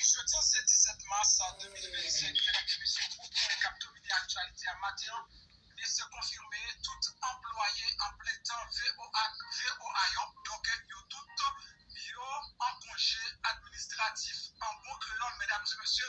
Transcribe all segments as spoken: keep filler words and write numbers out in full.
Jodi an se disèt mas de mil vennsenk, medam e mesye, pou pwen k ap domine aktyalite a maten an, li se konfime tout anplwaye anplentan V O A, V O A yo, donk yo tout yo an konje administratif. An bon kreyòl, medam e mesye,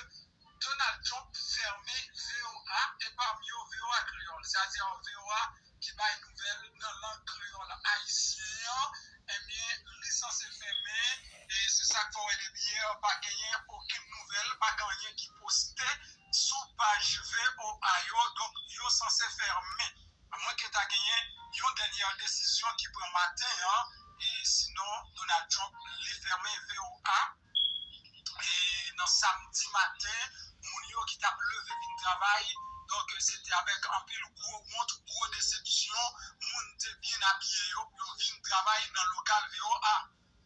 Donald Trump fèmen V O A e pami yo V O A Kreyòl, sètadi V O A ki bay nouvèl nan lang kreyòl ayisyen an, ebyen, li sanse fèmen, e se sa k fè w wè depi yè pa genyen okenn nouvèl, pa gen anyen ki poste sou paj V O A yo, donk yo sanse fèmen. Amwenke ta genyen yon dènyè desizyon ki pran maten an, e sinon Donald Trump li fèmen V O A. E nan samdi maten, moun yo ki t ap leve vin travay, donk se te avèk anpil gwo wont, gwo desepsyon, moun te byen abiye yo pou yo vin travay nan lokal V O A.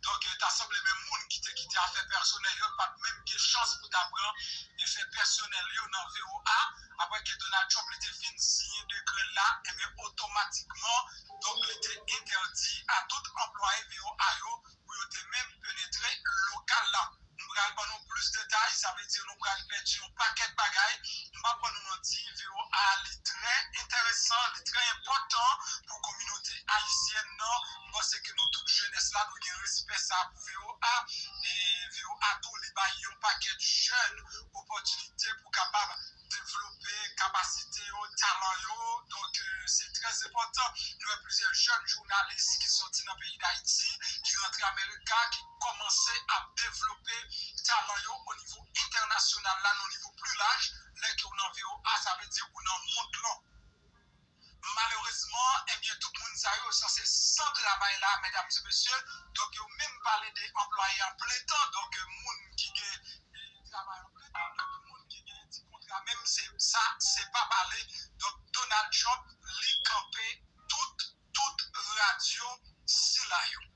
Donk ta sanble menm moun ki te kite afè pèsonèl yo pa t menm gen chans pou ta pran afè pèsonèl yo nan V O A, apre ke Donald Trump li te fin siyen dekrè la, ebyen otomatikman, donk li te entèdi a tout anplwaye V O A yo pou yo te menm penetre lokal la. M pral ban nou plis detay, sa vle di nou pral pèdi yon pakèt bagay. M p ap ban nou manti, V O A li trè enteresan, li trè enpòtan pou kominote ayisyèn nan. M panse ke nou tout jenès la nou gen respè sa pou V O A. E V O A tou li bay yon pakèt jèn opòtinite pou kapab devlope kapasite yo, talan yo. Donk, se trè enpòtan. Nou wè plizyè jèn jounalis ki sòti nan peyi Dayiti, ki rantre Amerika, ki kòmanse ap devlope talan yo o nivo entènasyonal la, nan nivo pli laj. Lè ke w nan V O A, sa vle di ou nan mond lan. Malerezman, ebyen, tout moun sa yo sanse san travay la, medam e mesye. Donk, yo menm pale de anplwaye an plen tan. Donk, moun ki gen, e, travay an plen tan, donk, moun ki gen ti kontra, menm se sa, se pa pale. Donk, Donald Trump, li kanpe tout, tout radyo sila yo.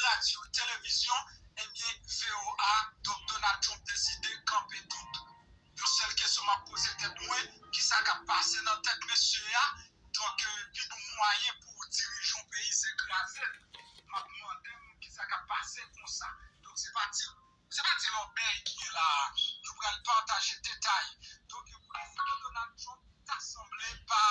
Radyo, televizyon, ebyen, V O A, donk, Donald Trump deside kanpe tout. Yon sèl kesyon m ap poze tèt mwen, kisa k ap pase nan tèt mesye a? Donk, pi bon mwayen pou w dirije yon peyi, se kraze l. M ap mande m kisa k ap pase konsa. Donk, se pa ti, se pa ti lòbèy ki gen la a. Nou pral pataje detay. Donk, prezidan Donald Trump ta sanble pa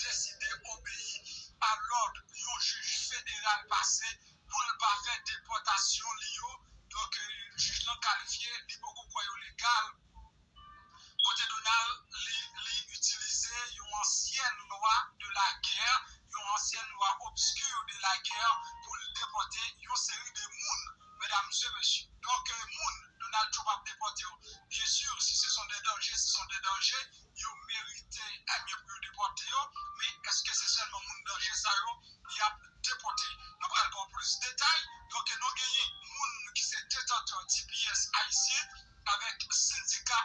deside obeyi a lòd yon jij federal pase pou l pa fè depòtasyon li yo. Donk, jij lan kalifye, li poko kwè yo legal. Kote Donald, li, li itilize yon ansyen lwa de la guerre, yon ansyen lwa obscure de la guerre pou l depòte yon seri de moun, medam e mesye. Donk, moun, Donald Trump ap depòte yo. Byen si, si se son de danje, se son de danje, yo merite, ebyen, pou yo depòte yo. Men, èske se sèlman moun danje sa yo y ap depòte? Nou pral ba w plis detay. Donk, nou genyen moun ki se detantè T P S ayisyen avèk sendika,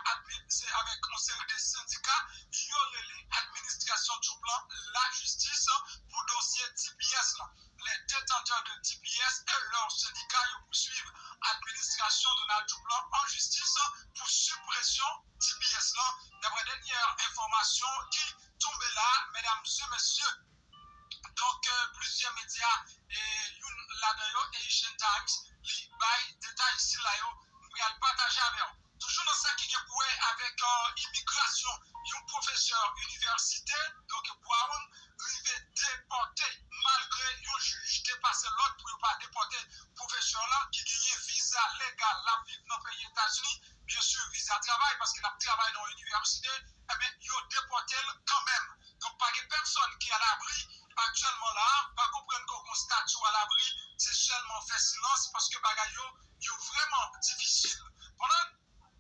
se avèk yon seri de sendika, yo rele administrasyon Trump lan lajistis pou dosye T P S lan. Les détenteurs de T P S et leurs syndicats yo pouswiv administrasyon Donald Trump lan an jistis pou sipresyon T P S lan, daprè dènyè enfòmasyon ki tonbe la, medam e mesye. Donk, plizyè medya, e youn ladan yo, Asian Times, li bay detay sila yo. M pral pataje avè w. Toujou nan sa ki gen pou wè avèk imigrasyon, yon pwofesè inivèsite, donk Brown, rive depòte malgre yon jij te pase lòd pou yo pa depòte pwofesè lan ki genyen viza legal, l ap viv nan peyi Etazini, byen si viza travay, paske l ap travay nan yon inivèsite, ebyen, yo depòte l kanmenm. Donk, pa gen pèsòn ki alabri aktyèlman la a, pa konprann ke w gon stati alabri, se sèlman fè silans, paske bagay yo, yo vrèman difisil. Pandan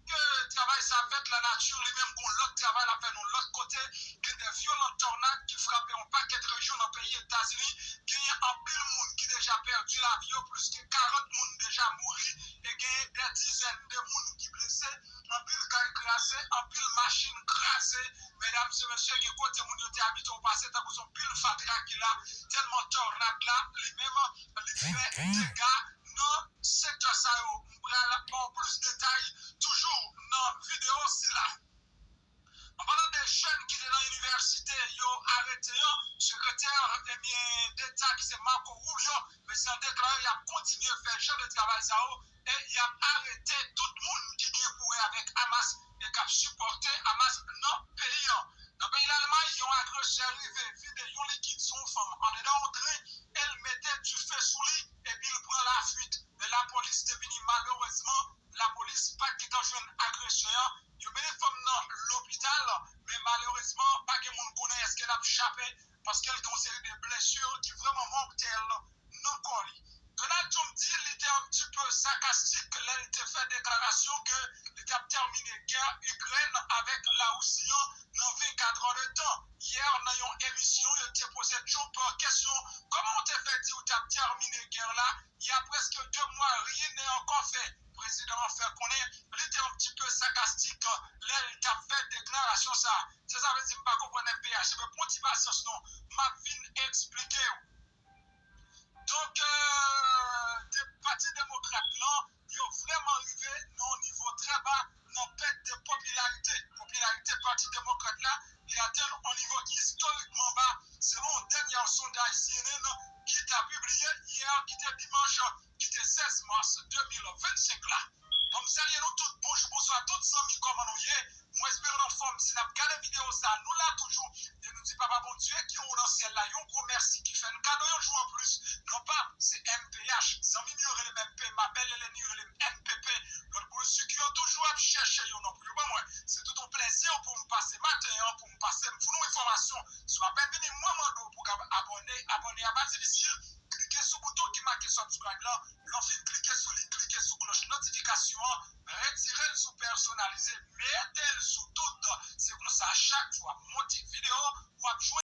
ke travay sa ap fèt, lanati li menm gon lòt travay l ap fè nan lòt kote. Gen de vyolan tònad ki frape yon pakèt rejyon nan peyi Etazini. Genyen anpil moun ki deja pèdi lavi yo, plis ke karant moun deja mouri, e genyen de dizèn de moun ki blese. Anpil kay kraze, anpil machin kraze. Medam e mesye, gen kote moun yo te abite, ou pase tankou se yon pil fatra ki la, tèlman tònad la, li menm, li fè dega nan sektè sa yo. M pral ba w plis detay toujou nan videyo sila. An palan de jèn ki te nan inivèsite, yo arete yon sekretè, ebyen, deta ki se Marco Rubio, mesye an deklare y ap kontinye fè jan de travay sa yo, e y ap arete Malerezman, lapolis pa t gentan jwenn agresè a. Yo mennen fanm nan lopital, men malerezman, pa gen moun konnen èske l ap chape, paske l gen yon seri de blesi ki vrèman mòtèl nan kò li. Donald Trump di li te un petit peu sarcastique lè l te fè deklarasyon ke li t ap tèmine gè Ikrèn avèk Larisi an nan vennkat è de tan. Yè, nan yon emisyon, yo te poze Trump kesyon, kòman w te fè di w t ap tèmine gè la? Y a prèske de mwa, rien n'est encore fait. Prezidan an fè konnen li te un petit peu sarcastique lè l t ap fè deklarasyon sa a. Se sa vle di m pa konprann M P H. Ebyen, pran ti pasyans non, m ap vin eksplike w. Donk, euh, de, pati demokrat lan, yo vrèman rive nan yon nivo trè ba nan pèt de popilarite. Popilarite pati demokrat la, li atenn yon nivo ki istorikman ba, selon yon dènye sondaj C N N ki ta pibliye yè, ki te dimanch, ki te sèz mas de mil vennsenk la. Bon, m salye nou tout, bonjou, bonswa tout zanmi, kòman nou ye? Mwen espere nou anfòm. Si n ap gade videyo sa, nou la toujou. E nou di Papa Bondye ki anwo nan syèl la yon gwo mèsi ki fè n kado yon jou anplis. Non pa, se M P H. Zanmi m yo rele m M P, ma belle Eleni rele m M P P. Lòt boul sik yo toujou ap chèche yon non pou yo ban mwen. Se tout yon plèzi pou m pase maten an, pou m pase m foun nou enfòmasyon. Si w apèn vini, mwen mande w pou w ka abòne. Abòne a pa difisil. Klike sou bouton ki make subscribe la. Lè w fin klike sou li, klike sou klòch notifikasyon an. Retire l sou pèsonalize, mete l sou tout. Se konsa, chak fwa m monte videyo, w ap jwenn